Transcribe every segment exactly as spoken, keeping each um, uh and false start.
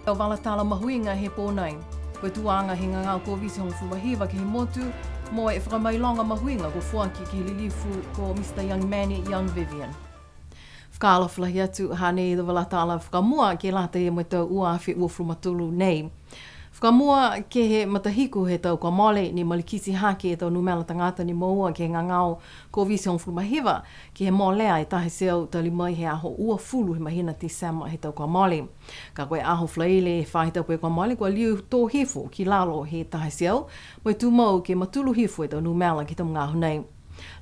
Tau vala tala mahuiga he pō nei. Ko e tuaga he gagao Koviti hogofulu ma hiva ke he motu, mo e fakamailoga mahuiga kua foaki ke he lilifu ko Mr Young Mene, Young Vivian. Fakaalofa lahi atu, hanei e tau vala tala fakamua ke lata ia mo e tau ua afe uafulu ma tolu nei. Fakamua ke he matahiku he tau kua mole, ne malikiti hake e tau numela tagata ne moua ke he gagao Koviti hogofulu ma hiva, ke he molea e taha e teau tali mai he aho uafulu he mahina Tesema he tau kua mole. Ka ko e aho Falaile he faahi tapu kua mole, kua liu tō hifo ki lalo he taha e teau, mo e tumau ke matulu hifo e tau numela ke he tau magaaho nei.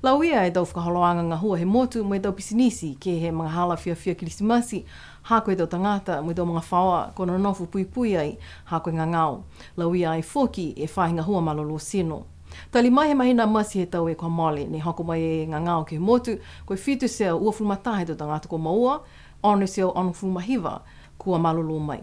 Lauia e tau fakaholoaga gahua he motu mo e tau pisinisi ke he magahala fiafia Kilisimasi, ha ko e tau tagata mo e tau magafaoa kua nonofo puipui ai ha ko e gagao. Lauia ai foki e faahi gahua malolō tino. Tali mai he mahina Mati he tau kua mole, ne hoko mai e gagao ke he motu, ko e fitu e teau uafulu ma taha e tau tagata kua moua, ono e teau onogofulu ma hiva kua malolō mai.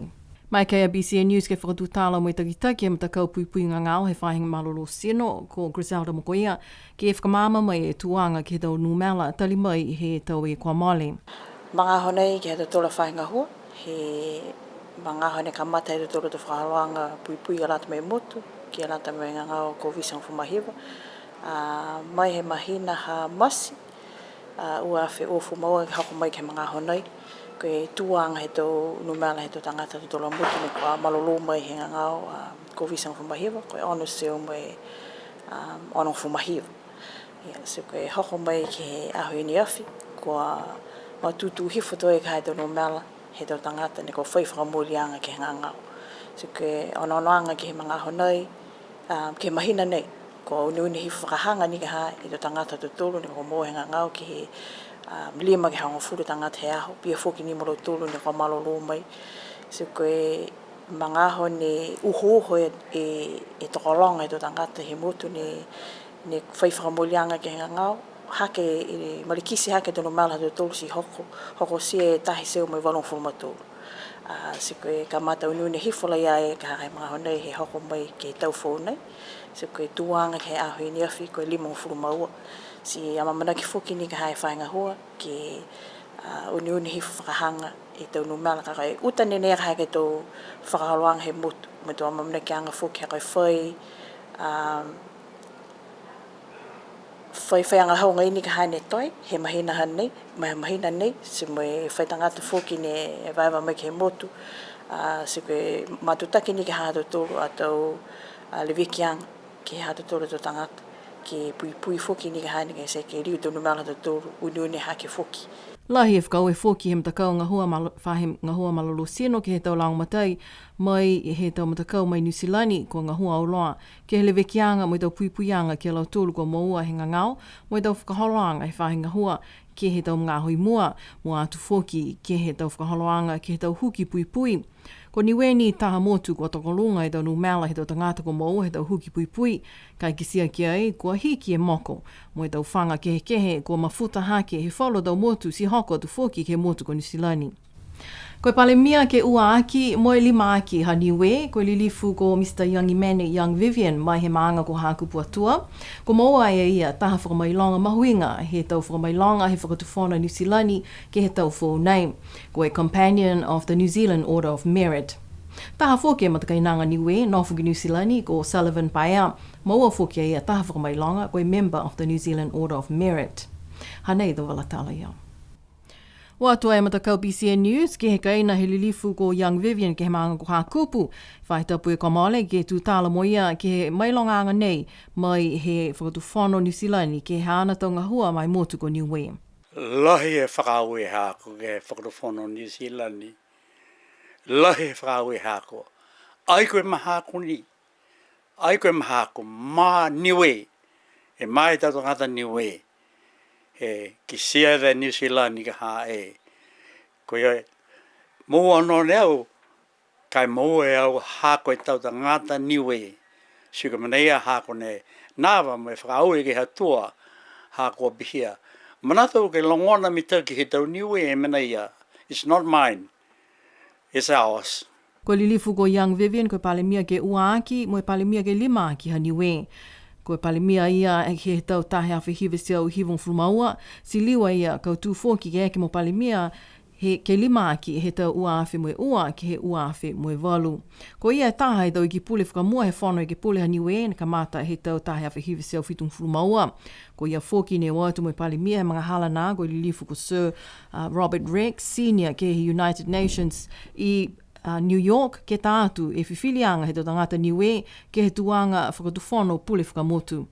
Maeke a BCN News ke fakatutala mo e takitaki he matakau puipui gagao he faahi malolō tino, ko Griselda Mokoia, ke fakamaama mai e tuaga ke he tau numela tali mai he tau kua mole. Magaaho nei ke he ha tautolu a faahi gahua, he magaaho ne kamata he ha tautolu a fakaholoaga puipui ke lata mo e motu, ke lata mo e gagao Koviti hogofulu ma hiva, a, mai he mahina ha Mati, a, ua afe uafulu ma ua ke hoko mai ke he magaaho nei, ko e tuaga he tau numela he tau tagata ha tautolu a motu ne kua malolō mai he gagao, a, Koviti hogofulu ma hiva, ko e ono e teau mo e, a, onogofulu ma hiva. Ia, ti ko e hoko mai ke he aho i ne afi, kua matutū hifo atu ai ka e tau numela he tau tagata ne kua fai fakamooliaga ke he gagao. Ti ko e onoonoaga ke he magaaho nei, a, ke he mahina nei, kua uneune hifo fakahaga ni ka ha e tau tagata ha tautolu ne kua moua he gagao ke he, a, lima ke he hogofulu tagata he aho, pihia foki ni mo lautolu ne kua malolō mai. Ti ko e magaaho ne uhouho e, e, e tokologa e tau tagata he motu ne, ne fai fakamooliaga ke he gagao, hake e, malikiti hake e tau numela ha tautolu ti hoko, hokotia e taha e teau mo e valugofulu ma tolu. A, ti ko e kamata uneune hifo laia e ka ha e magaaho nei he hoko mai ke he tau foou nei. Ti ko e tuaga ke he aho i ne afi ko e limagofulu ma ua. Ti amaamanaki foki ni ka ha e faahi gahua ke, a, uneune hifo fakahaga e tau numela ka ko e uta ni ne ka ha ke he tau fakaholoaga he motu. Mo e tau amaamanakiaga foki ha ko e fai, a, fai, fai agahauaga ni ka ha ne toe, he mahina ha nei, ma-, mahina nei, ti mo e fai tagata foki ne evaeva mai ke he motu, a, ti ko e matutaki ni ke he ha tautolu a tau, a, levekiaga, ke he ha tautolu a tau tagata, ke puipui foki ni ka ha ne ke ti ke liu tau numela ha tautolu, uneune hake foki. Lahi e fakaaue foki he matakau gahua malo-, faahi gahua malolō tino ke he tau lagomatai, mai he tau matakau mai Niu Silani, kua gahua auloa ke he levekiaga mo e tau puipuiaga ki a lautolu kua moua he gagao, mo e tau fakaholoaga he faahi gahua ke he tau magaaho i mua, mua atu foki ke he tau fakaholoaga ke he tau huki puipui. Ko Niue ni taha motu kua tokoluga e tau numela he tau tagata kua moua he tau huki puipui, ka e kitia ki ai, kua hiki e moko, mo e tau faga kehekehe kua mafuta hake he falu tau motu ti hoko atu foki ke he motu ko Niu Silani. Ko e Palemia ke ua aki mo e lima aki ha Niue, ko e lilifu ko Mr Young Mene, Young Vivian, mai he maaga ko Hakupu Atua. Kua moua e ia taha fakamailoga mahuiga he tau fakamailoga he Fakatufono Niu Silani ke he tau foou nei. Ko e Companion of the New Zealand Order of Merit. Taha foki e matakainaga Niue, nofo ki Niu Silani, ko Sullivan Paea, moua foki e ia taha fakamailoga, ko e member of the New Zealand Order of Merit. Hanei e tau vala tala ia. O atu e matakau BCN News ke he kaina he lilifu ko Young Vivian ke he maaga ko Hakupu, faahi tapu kua mole, ke tutala mo ia ke he mailogaaga nei mai he Fakatufono Niu Silani ke he haana tau gahua ma e motu ko Niue. Lahi e fakaaue haaku ke he Fakatufono Niu Silani. Lahi e fakaaue haaku. Ai ko e mahaaku ni. Ai ko e mahaaku ma Niue, e ma e tau tagata Niue, he kitia e Niu Silani ka ha e. Ko e moua noa e au, ka e moua e au ha ko e tau tagata Niue. Ti ko e mena ia ha ko e ne nava mo e fakaaue ke he Atua ha kua pihia. Manatu ke logona mitaki he tau Niue e mena ia. It's not mine. It's ours. Ko e lilifu ko Young Vivian, ko e Palemia ke ua aki, mo e Palemia ke lima aki ha Niue. Ko e Palemia ia he tau taha e afe hiva e teau hivagofulu ma ua, ti liu a ia kautū foki ke eke mo Palemia he ke lima aki he tau ua afe mo e ua ke he ua afe mo e valu. Ko ia e taha he tau Iki Pule fakamua he Fono Ekepule ha Niue, ne kamata he tau taha e afe hiva e teau fitugofulu ma ua. Ko ia foki ne o atu mo e Palemia he magahala nā, ko e lilifu ko Sir, uh, Robert Rex Senior ke he United Nations i, uh, New York, ke ta atu e fifiliaga he tau tagata Niue ke he tuaga fakatufono pule fakamotu.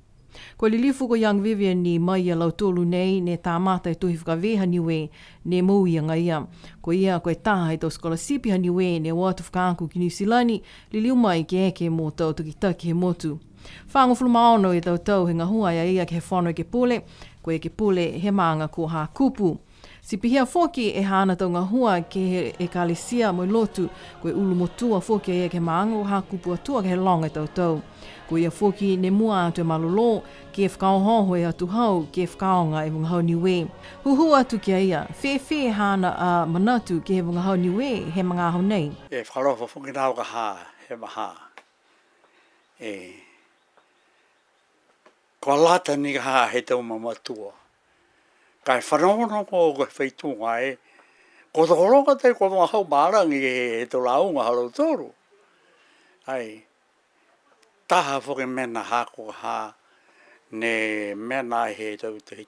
Ko e lilifu ko Young Vivian ni mai ia lautolu nei, ne kamata e tohi fakavē ha Niue, ne moui agaia. Ko ia ko e taha he tau scholarship ha Niue, ne o atu fakaako ki Niu Silani, liliu mai ke eke mo tau takitaki he motu. Fagofulu ma ono e tau tau he gahua a ia ke he Fono Ekepule, ko e Ekepule he maaga ko Hakupu. Ti pihia foki e haana tau gahua ke he Ekalesia mo e Lotu, ko e ulumotua foki a ia ke he maaga ko Hakupu Atua ke he loga e tau tau. Ko ia foki ne mua atu e malolō, ke fakaohooho e atuhau, ke fakaaoga e vagahau Niue. Hūhū atu ki a ia, fēfē haana a manatu ke he vagahau Niue he magaaho nei. E fakaalofa foki nā au ka ha, he maha. E, kua lata ni ka ha he tau mamatua. Ka e fanogonogo ko e fai tuga e, ko tokologa tai ko vagahau malagi he, he tau lauga ha lautolu. Ai, taha foki mena haaku ka ha, ne mena he tau, he,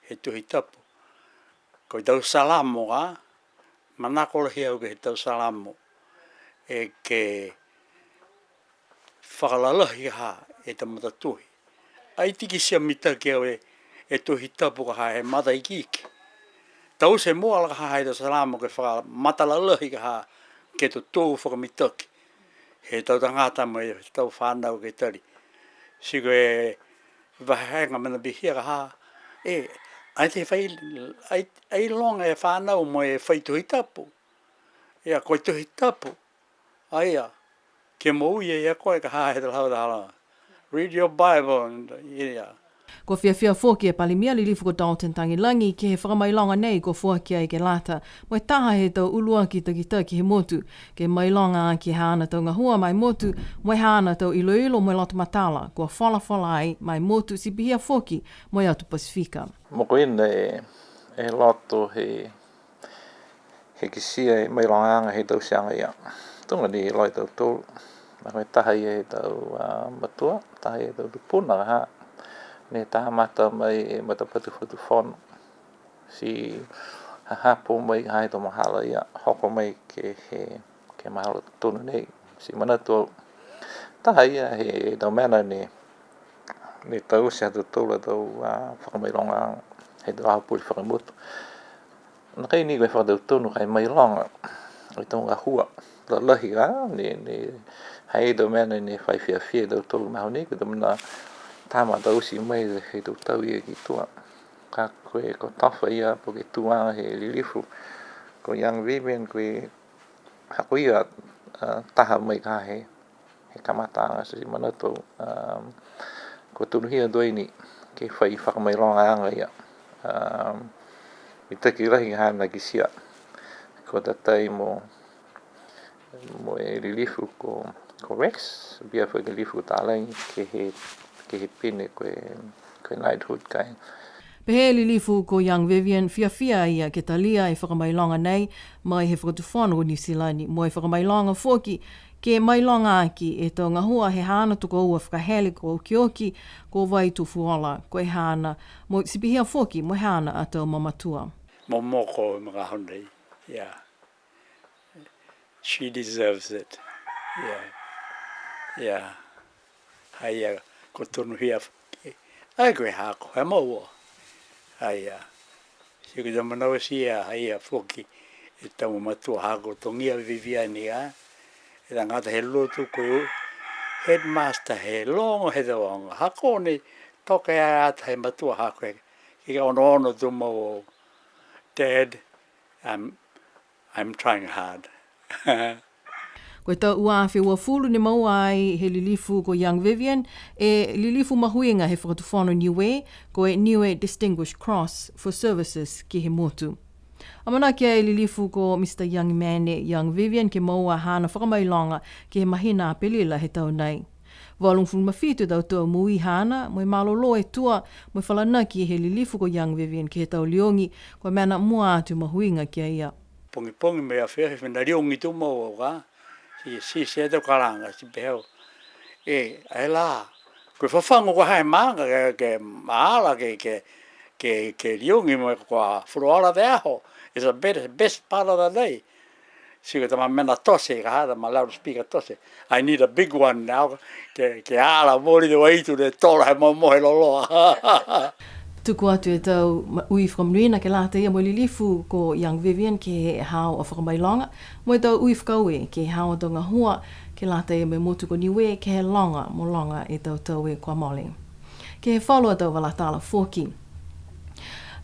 he Tohi Tapu. Ko e tau salamo ka, manako lahi au ke he tau salamo. E ke fakalalahi ha e tau matatohi. Ai ti kitia mitaki au e, e Tohi Tapu ka ha he mata ikiiki. Taute mua la ka ha he tau salamo ke fakamatala lahi ka ha ke totou fakamitaki. He tau tagata mo e tau fanau ke tali. Ti ko e vahega mena pihia ka ha. E, ai ti fai, ai, ai loga e fanau mo e fai Tohi Tapu. Ia, ko e Tohi Tapu. A ia, ke moui e ia koe ka ha he talahau taha. Read your Bible, and, ia. Kua fiafia foki e Palemia Lilifu ko Dalton Tagelagi ke he fakamailoga nei kua foaki ai ke lata mo e taha he tau uluaki takitaki he motu, ke mailoga aki haana tau gahua ma e motu, mo e haana tau iloilo mo e loto matala, kua folafola ai ma e motu ti pihia foki mo e atu Pasifika. Mokoina e, e loto he he kitia e mailogaaga he tauteaga ia. Tuga ni iloa e tautolu. Nā ko e taha ia he tau, a, matua, taha ia he tau tupuna ka ha. Ne kamata mai e matapatu fakatufono. Ti hahapo mai ha he tau mahala ia, hoko mai ke he, ke he mahala tonu nei. Ti manatu au. Taha ia he tau mena ne, ne taute ha tautolu a tau, a, fakamailogaaga he tau aho pule fakamotu. Nākai ni ko e fakatautonu ka e mailoga e tau gahua lalahi ka, ne, ne, ha i ai tau mena ne fai fiafia e tautolu he magaaho nei, ko e tau mena tama taute mai he tau tau ia ki tua. Ka ko e, ko e kotofa ia po ke tuaga he lilifu ko Young Vivian, ko e ha ko ia, a, taha mai ka he he kamataaga, ti manatu, um, kua tonuhia tuai ni ke fai fakamailogaaga ia. Um, mitaki lahi haana kitia. Kua tatai mo, mo e lilifu ko, ko Rex, pihia foki e lilifu ko Talagi, ke he, ke he pine ko e, ko e knighthood kai. Pehē e lilifu ko Young Vivian, fiafia a ia ke talia e fakamailoga nei mai he Fakatufono ko Niu Silani, mo e fakamailoga foki ke mailoga aki e tau gahua he haana tokoua fakahele ko Okioki, ko Vaitufuola, ko e haana, mo ti pihia foki mo e haana a tau mamatua. Momoko e magaaho nei, ia. She deserves it. Ia. Ia. Haia, kua tonuhia foki. Ai, ko e haaku, he moua. Haia. Ti ko e tau manatu ia, haia foki. E tau mamatua haaku, togia Viviani, a. E tagata he lotu ko e headmaster he loga he tau aoga. Haaku ne toka e ata he matua haaku he. Ke onoono tumau. Dad, I'm I'm trying hard. Ko e tau ua afe uafulu ne moua ai he lilifu ko Young Vivian, e lilifu mahuiga he Fakatufono Niue, ko e Niue Distinguished Cross for Services ki he motu. Amanaki e lilifu ko Mister Young Mene Young Vivian ke moua haana fakamailoga ke he mahina Apelila he tau nei. Valugofulu ma fitu e tau tau moui haana, mo e malolō e tua, mo e falanaki he lilifu ko Young Vivian ke he tau liogi, ko e mena mua atu mahuiga ki a ia. Pogipogi mo e afiafi, mena liogi tumau au ka. Ti, ti, ti e tau kalaga, ti pehē au. E, ai la. Ko e fafagu kua ha he maaga, ke, ke maala, ke, ke, ke, ke liogi mo e kua fuluola e aho. It's the best, best part of the day. Ti ko e tama mena tote, ka ha tama loudspeaker tote. I need a big one now. Ke, ke ala voli te vaitu ne tola he momohe loloa. Tuku atu e tau ma-, ui fakamonuina ke lata ia mo e lilifu ko Young Vivian ke he haau a fakamailoga, mo e tau ui fakaaue ke he haau a tau gahua ke lata ia mo e motu ko Niue ke he loga mo loga e tau tau e kua mole. Ke he falu a tau vala tala foki.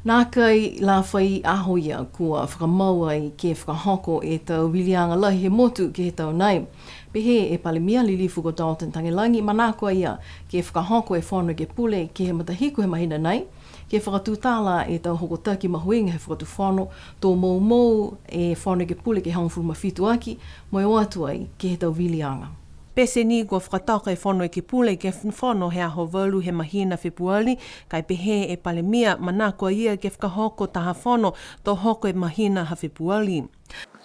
Nākai la fai aho ia kua fakamau ai ke fakahoko e tau viliaga lahi he motu ke he tau nei. Pehē e Palemia Lilifu ko Dalton Tagelagi, manako a ia ke fakahoko e Fono Ekepule ke he matahiku he mahina nei, ke fakatutala e tau hokotaki mahuiga he Fakatufono, to moumou e Fono Ekepule ke hogofulu ma fitu aki, mo e o atu ai ke he tau viliaga. Pete ni kua fakatoka e Fono Ekepule ke f-, fono he aho valu he mahina Fepuali, ka e pehē e Palemia, manako a ia ke fakahoko taha fono to hoko e mahina ha Fepuali.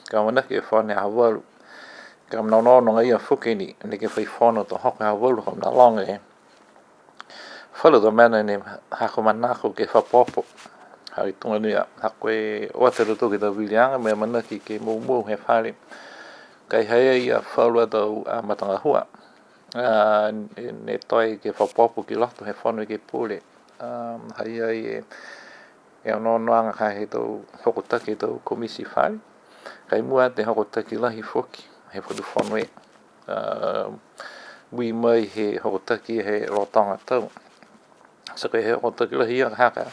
Ka manako ke fono he aho valu. Ka manaonaoga ia foki ni, neke fai fono to hoko he aho valu, ka manaoga e falu tau mena ne ha ko e manako ke fakaopoopo. Ha i tuga ni a, ha ko e o atu a tautolu ke he tau viliaga, mo e amanaki ke moumou he fale. Ka e ha i ai a falu a tau, a, matagahua. A, ne, ne toe ke fakaopoopo ki loto he Fono Ekepule. A, ha i ai e, e onoonoaga ka he tau hokotaki he tau komiti fale. Ka e mua atu e hokotaki lahi foki he Fakatufono e. A, mui mai he hokotaki he lotoga tau. Ti ko e hokotaki lahi ia ka,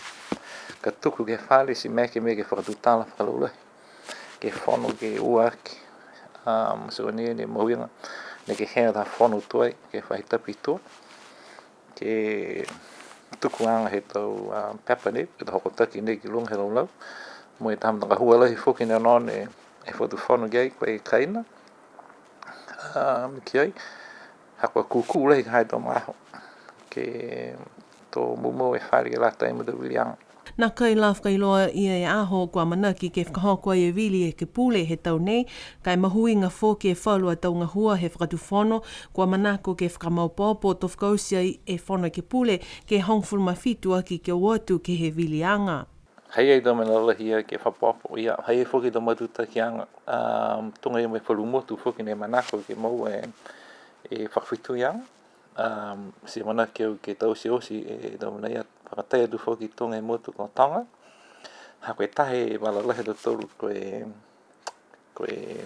ka tuku ke he fale ti maeke, maeke ke fakatutala fakalaulahi. Ke fono ke ua aki. A, ti ko e nei ne mahuiga, neke he taha fono tuai, ke fai tapi tua. Ke tukuaga he tau, a, pepa nei, ke tau hokotaki nei ki luga he laulau. Mo e taha matagahua lahi foki ne onoono e Fakatufono ki ai, ko e kaina. A, ki ai, ha kua kūkū lahi ka ha e tau magaaho. Ke to moumou e fale ke lata mo e tau viliaga. Nākai la fakailoa ia e aho kua amanaki ke fakahoko ai e vili Ekepule he tau nei, ka e mahuiga foki e falu a tau gahua he Fakatufono, kua manako ke fakamaopoopo to fakaoti ai e Fono Ekepule ke hogofulu ma fitu aki ke o atu ke he viliaga. Ha i ai tau mena lahi ia ke fakaopoopo ia, ha i ai foki tau matutakiaga, a, tuga ia mo e falu motu foki ne manako ke moua e, e fakafetuiaga. Um, ti manako au ke tau oti e tau mena ia, fakatai atu foki tuga e motu ko Toga. Ha ko e taha e vala lahi ha tautolu ko e, ko e,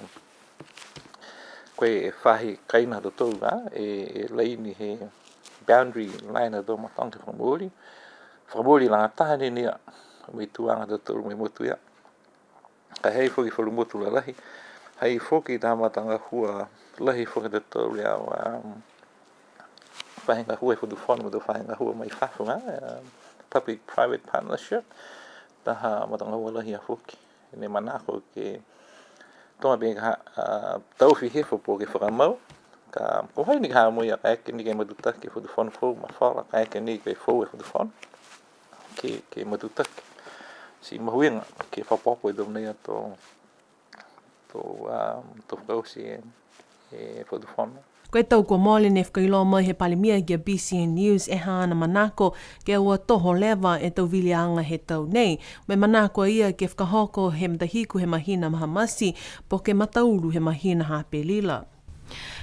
ko e faahi kaina ha tautolu, a, e, e laini he boundary line ha tautolu ma Toga ke fakamooli. Fakamooli lagataha ni ia, mo e tuaga ha tautolu mo e motu ia. Ka ha i ai foki falu motu lalahi, ha i ai foki taha matagahua lahi foki ha tautolu ia, um, faahi gahua he Fakatufono mo e tau faahi gahua mai fafo, a, um, public private partnership, taha matagahua lahi ia foki. Ne manako ke, tuga pē ka, a, taofi hifo po ke fakamau, ka, ko hai ni ka ha mo ia kaeke ni ke matutaki e Fakatufono foou, mafola, kaeke ni ke foou e Fakatufono. Ke, ke matutaki. Ti mahuiga, ke fakaopoopo e tau mena ia to, to, a, to fakaoti e, e Fakatufono. Ko e tau kua mole ne fakailoa mai he Palemia ki a B C N News e haana manako ke ua toho leva e tau viliaga he tau nei. Mo e manako a ia ke fakahoko he matahiku he mahina ha Mati, po ke mataulu he mahina ha Apelila.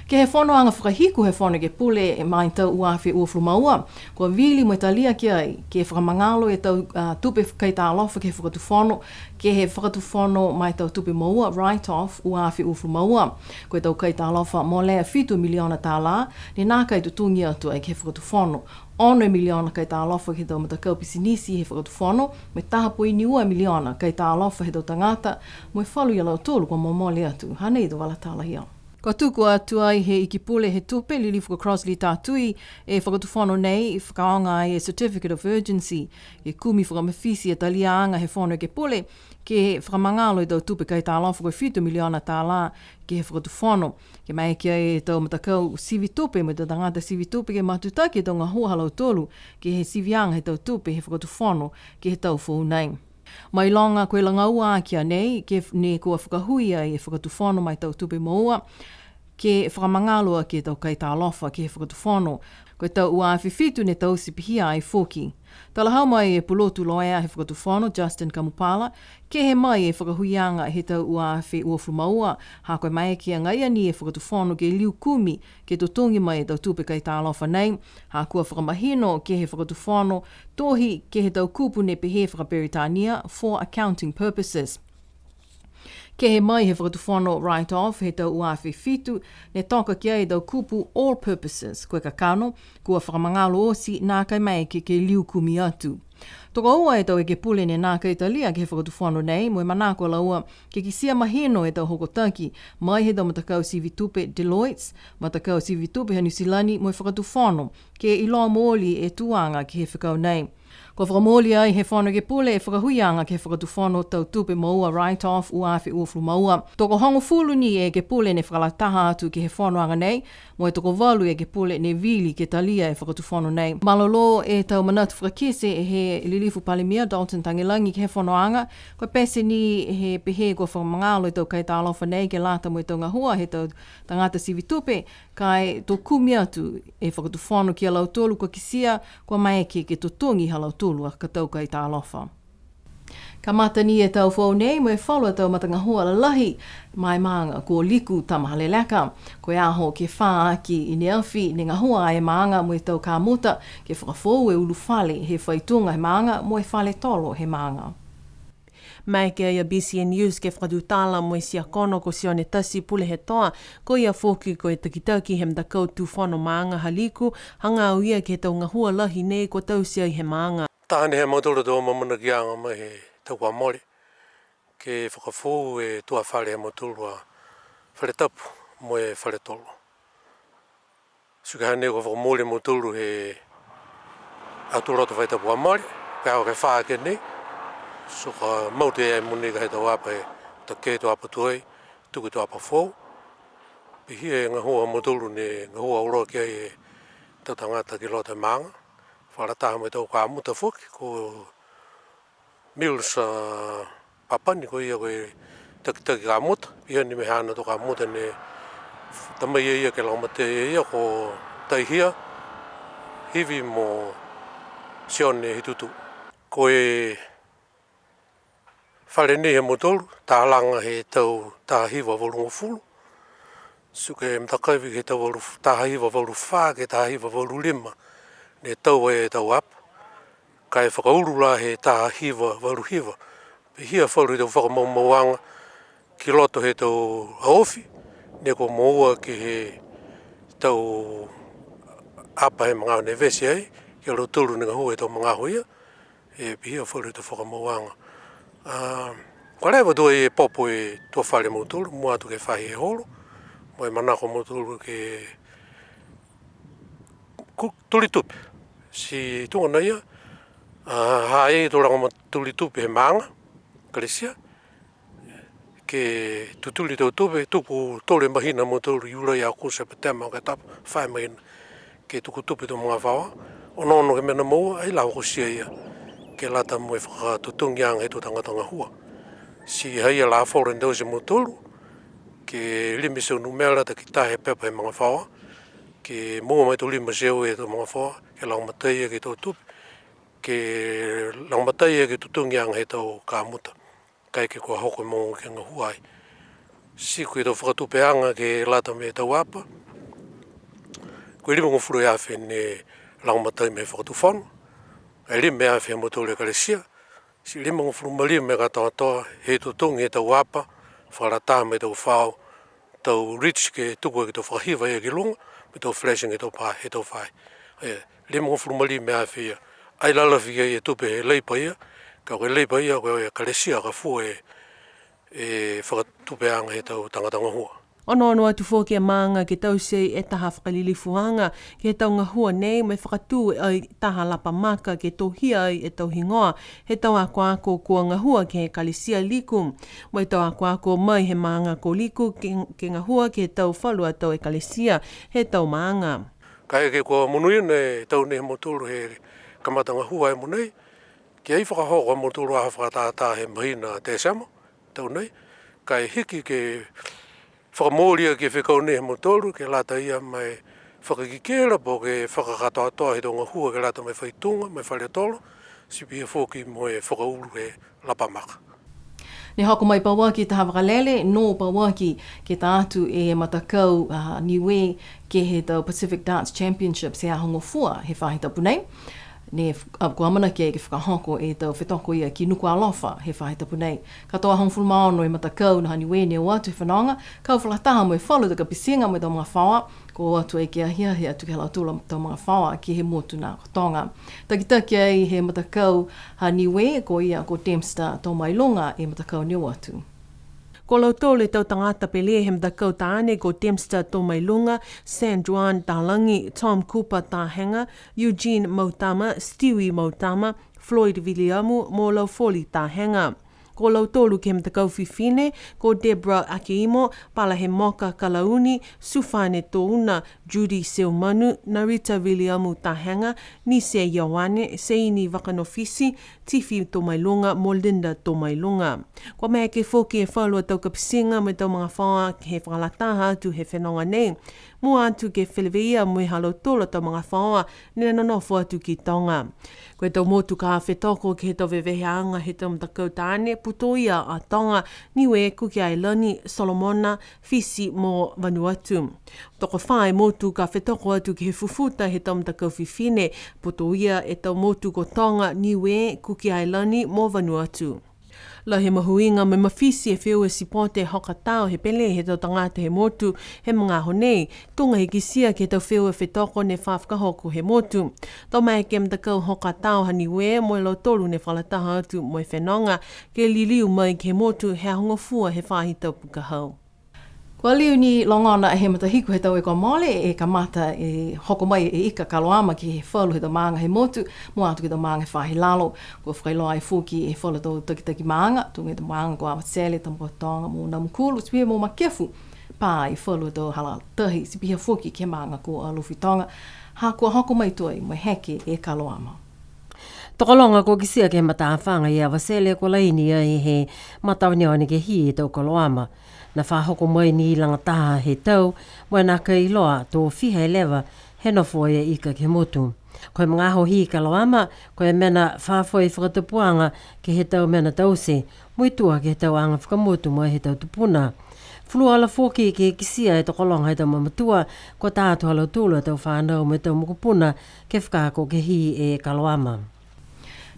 Ke he fonoaga fakahiku he Fono Ekepule ma e tau ua afe uafulu ma ua, kua vili mo e talia ki ai, ke fakamagalo e tau, a, tupe kaitalofa ke he Fakatufono, ke he Fakatufono ma e tau tupe moua, write-off, ua afe uafulu ma ua. Ko e tau kaitalofa molea fitu miliona tālā, ne nākai totogi atu ai ke he Fakatufono. Ono e miliona kaitalofa ke he tau matakau pisinisi he Fakatufono, mo e taha poini ua miliona kaitalofa he tau tagata, mo e falu ia lautolu kua momole atu. Hanei e tau vala tala ia. Kua tuku atu ai he Ikipule he Tupe, Lilifu ko Crossley Tatui, e Fakatufono nei, fakaaoga ai e Certificate of Urgency, ke kumi fakamafiti e taliaga he Fono Ekepule, ke fakamagalo e tau tupe kaitalofa ko e fitu miliona tālā ke he Fakatufono. Ke maeke ai e tau matakau sivi tupe mo e tau tagata sivi tupe ke matutaki e tau gahua ha lautolu, ke he siviaga he tau tupe he Fakatufono, ke he tau foou nei. Mailoga ko e lagaua aki a nei, ke f-, ne kua fakahui ai e Fakatufono ma e tau tupe moua, ke fakamagalo aki e tau kaitalofa ke he Fakatufono. Ko e tau ua afe fitu ne taute pihia ai foki. Talahau mai e pulotu loea he Fakatufono, Justin Kamupala, kehe mai e fakahuiaga he tau ua afe uafulu ma ua, ha ko e maeke agaia ni e Fakatufono ke liu kumi, ke totogi mai e tau tupe kaitalofa nei, ha kua fakamahino ke he Fakatufono, tohi ke he tau kupu ne pehē fakaperitania, for accounting purposes. Kehe mai he Fakatufono write-off he tau ua afe fitu, ne toka ki ai e tau kupu all purposes, ko e kakano, kua fakamagalo oti nākai maeke ke liu kumi atu. Tokoua e tau ekepule ne nākai talia ke he Fakatufono nei, mo e manako a laua ke kitia mahino e tau hokotaki mai he tau matakau sivi tupe Deloitte, matakau sivi tupe ha Niu Silani mo e Fakatufono, ke iloa mooli e tuaga ke he fekau nei. Kua fakamooli ai he Fono Ekepule e fakahuiaga ke he Fakatufono tau tupe moua write-off ua afe uafulu ma ua. Tokohogofulu ni e ekepule ne fakalataha atu ke he fonoaga nei, mo e tokovalu e ekepule ne vili ke talia e Fakatufono nei. Malolō e tau manatu fakakite he Lilifu Palemia Dalton Tagelagi ke he fonoaga, kua pete ni he pehē kua fakamagalo e tau kaitalofa nei ke lata mo e tau gahua he tau tagata sivi tupe, ka e to kumi atu e Fakatufono ki a lautolu kua kitia kua maeke ke totogi ha lautolu a ka tau kaitalofa. Kamata ni e tau foou nei mo e falu a tau matagahua lalahi ma e maaga ko Liku Tamahaleleka. Ko e aho ke fā aki i ne afi ne gahua e maaga mo e tau kamuta ke fakafoou e ulufale he faituga he maaga mo e fale tolo he maaga. Maeke ai a B C N News ke fakatutala mo e tiakono ko Sione Tasi Pulehetoa, ko ia foki ko e takitaki he matakau tufono maaga ha Liku, hagaao ia ke he tau gahua lahi nei kua taute ai he maaga. Taha ni he mautolu tau amaamanakiaga mai he tau kua mole, ke fakafoou e tua fale he mautolu a fale tapu mo e fale tolo. Ti ko e hanei kua fakamooli e mautolu he Aho Tuloto faahi tapu kua mole, ko e aho ke fā aki nei. Ti kua mautolu e ai mogonei ka he tau apa he, takei tau apa tuai, tuku tau apa foou. Pihia e gahua ha mautolu ne gahua auloa ki ai e tau tagata ki loto he maaga. Fakalataha mo e tau kamuta foki, ko Mills, a, Papani ko ia ko e takitaki kamuta, ia ni mo e haana tau kamuta ne tamai ia ke lagomatai e ia ko Taihia, Hivi mo Sione Hitutu. Ko e fale nei ha mautolu, talaga he tau taha hiva valugofulu, ti ko e matakavi ke he tau valu, taha hiva valu fā ke taha hiva valu lima, ne tau e tau apa, ka e fakaulu la he taha hiva valu hiva. Pihia falu he tau fakamaumauaga ki loto he tau aofi, ne kua moua ke he tau apa he magaaho ne vete ai, ke he lautolu ne gahua he tau magaaho ia, e pihia falu he tau fakamauaga. A, kua leva tuai e popo e tua fale ha mautolu, mua atu ke he faahi he holo, mo e manako ha mautolu ke ku-, tuli tupe. Ti tuga na ia, a, ha i ai e tau lagomatai tuli tupe he maaga, Ekalesia, ke tutuli tau tupe, tuku tolu e mahina ha mautolu, Iulai, Aokuso, Sepetema, Oketopa, fā e mahina. Ke tuku tupe e tau magafaoa, onoono ke he mena moua, ai la hokotia ia, ke lata mo e fakatotogiaga he tau tagata gahua. Ti ha i ai e lafola ne taute e mautolu, ke lima e teau numela takitaha he pepa he magafaoa, ke moua mai e tau lima e teau e tau magafaoa, ke lagomatai ke he tau tupe, ke lagomatai ke he totogiaga he tau kamuta. Kaeke kua hoko e mogo ke gahua ai. Ti ko e tau fakatupeaga ke lata mo e tau apa, ko e limagofulu e afe ne lagomatai mo e Fakatufono, e lima e afe he mautolu Ekalesia, ti limagofulu ma lima e katoatoa he totogi he tau apa, fakalataha mo e tau fao, tau ridge ke tuku ke he tau fakahiva ia ki luga, mo e tau flashing he tau pa, he tau fai. E, limagofulu ma lima e afe ia. Ai lalafi ia e tupe he leipa ia, ka ko e leipa ia, ko e Ekalesia ka fua e, e fakatupeaga he tau tagata gahua. Onoono atu foki e maaga ke taute e taha fakalilifuaga ke he tau gahua nei, mo e fakatū ai taha lapa maka ke tohia ai e tau higoa he tau akoako kua gahua ke he Ekalesia Liku, mo e tau akoako mai he maaga ko Liku ke, ke gahua ke he tau falu a tau ekalesia he tau maaga. Kaeke kua monuina e tau nei ha mautolu he kamata gahua he mogonei, Ke ai fakahoko ha mautolu aho fakatātā he mahina Tesema, tau nei, ka e hiki ke fakamooli aki e fekau nei ha mautolu, ke lata ia mo e fakakikila po ke fakakatoatoa he tau gahua ke lata mo e faituga, mo e fale tolo, ti pihia foki mo e fakaulu he lapa maka. Ne hoko mai pauaki taha vakalele, nō pauaki ke ta atu e matakau, a, Niue ke he tau Pacific Darts Championships he aho gofua he faahi tapu nei. Ne f-, a, kua amanaki ke fakahoko e tau fetoko ia ki Nukualofa he faahi tapu nei. Katoa hogofulu ma ono e matakau ha Niue ne o atu he fenoga, kau fakalataha mo e falu tau kapitiga mo e tau magafaoa, kua o atu ai ke ahiahi atu ke he ha lautolu a tau magafaoa ke he motu na ko Toga. Takitaki ai he matakau ha Niue, ko ia ko Dempster Tomailoga e matakau ne o atu. Ko lautolu e tau tagata pele he matakau taane ko Dempster Tomailoga, San Juan Talagi, Tom Cooper Tahega, Eugene Mautama, Stewie Mautama, Floyd Viliamu mo Laufoli Tahega. Ko lautolu ke he matakau fifine, ko Deborah Akeimo, Palahemoka Kalauni, Sufane Touna, Judy Seumanu, Narita Viliamu Tahega, Nise Ioane, Seini Vakanofisi, Tifi Tomailoga mo Linda Tomailoga. Kua maeke foki e falu a tau kapitiga mo e tau magafaoa ke he fakalataha atu he fenoga nei. Mua atu ke feleveia mo e ha lautolu a tau magafaoa ne nonofo atu ki Toga. Ko e tau motu ka fetoko ke he tau veveheaga he tau matakau taane, putoia a Toga, Niue, Kuki Ailani, Solomona, Fisi mo Vanuatu. Tokofā e motu ka fetoko atu ke he fufuta he tau matakau fifine, putoia e tau motu ko Toga, Niue, Kuki Ailani mo Vanuatu. Lahi e mahuiga mo e mafiti e feua sipote hokatao he pele he tau tagata he motu he magaaho nei, tuga he kitia ke he tau feua fetoko ne fa fakahoko he motu. To maeke e matakau hokatao ha Niue mo e lautolu ne fakalataha atu mo e fenoga, ke liliu mai ke he motu he aho gofua he faahi tapu ka hau. Kua liu ni logona he matahiku he tau kua mole, e kamata e hoko mai e ika kaloama ke he falu he tau maaga he motu, mua atu ke he tau maaga he faahi lalo. Kua fakailoa ai foki e falu tau takitaki maaga, tuga e tau maaga ko Avatele, Tamakautoga mo Namukulu, ti pihia mo Makefu, pā e falu tau hala tahi, ti pihia foki ke he maaga ko Alofi Toga, ha kua hoko mai tuai mo e heke e kaloama. Tokologa kua kitia ke he matafaga i Avatele kua laini ai he mataoneone ke hī e tau kaloama. Ne fa hoko mai ni lagataha he tau, mo e nākai iloa to fiha e leva he nofo e ika ke he motu. Ko e magaaho hī kaloama, ko e mena fafo e fakatupuaga ke he tau mena taute, muitua ke he tau aga fakamotu mo e he tau tupuna. Fuluola foki ke kitia e tokologa he tau mamatua, kua ta atu ha lautolu a tau fanau mo e tau mokopuna ke fakaako ke hī e kaloama.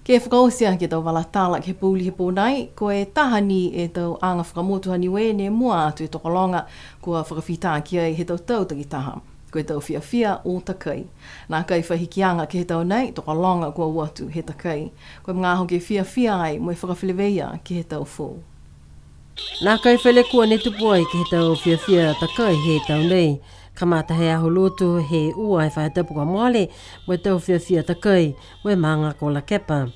Ke fakaoti aki e tau vala tala ke he pouli he pō nai, ko e taha ni e tau aga fakamotu ha Niue ne mua atu e tokologa kua fakafita ki ai he tau tau takitaha. Ko e tau fiafia o takai. Nākai fai hikiaga ke he tau nei, tokologa kua o atu he takai. Ko e magaaho ke fiafia ai mo e fakafeleveia ke he tau foou. Nākai fai lekua ne tupu ai ke he tau fiafia takai he tau nei. Kamata he Aho Lotu he ua e faahi tapu kua mole, mo e tau fiafia takai, mo e maaga ko Lakepa.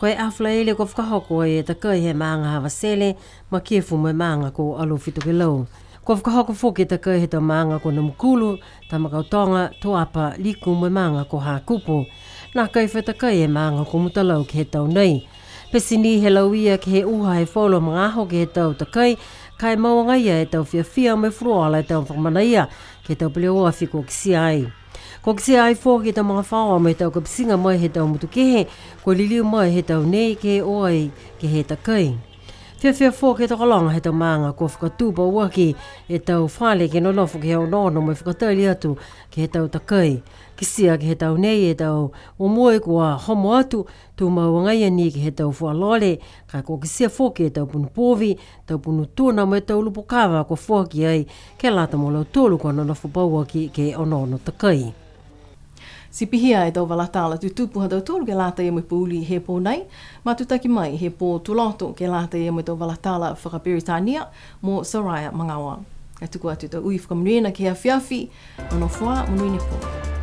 Ko e Aho Falaile kua fakahoko e takai he maaga ha Avatele, Makefu mo e maaga ko Alofi Tokelau. Kua fakahoko foki e takai he tau maaga ko Namukulu, Tamakautoga, Tuapa, Liku mo e maaga ko Hakupu. Nākai fai takai e maaga ko Mutalau ke he tau nei. Pete ni he lauia ke he uha he falu magaaho ke he tau takai, ka e mau agaia e tau fiafia mo e fuluola e tau fakamanaia ke he tau peleoafi kua kitia ai. Kua kitia ai foki e tau magafaoa mo e tau kapitiga mai he tau motu kehe, kua liliu mai he tau nei ke o ai ke he takai. Fiafia foki e tokologa he tau maaga kua fakatū pauaki e tau fale ke nonofo ke he onoono mo e fakatali atu ke he tau takai. Kitia ke he tau nei e tau momoe kua homo atu, tumau agaia ni ke he tau fua lole, ka kua kitia foki e tau punu povi, tau punu tuna mo e tau lupo kava kua foaki ai, ke lata mo lautolu kua nonofo pauaki ke onoono takai. Ti pihia e tau vala tala tutupu ha tautolu ke lata ia mo e pouli he pō nai, matutaki mai he pō Tuloto ke lata ia mo e tau vala tala fakaperitania mo Soraya Magaoa. Ka e tuku atu e tau ui fakamonuina ke he afiafi, nonofo ā, monuina e pō.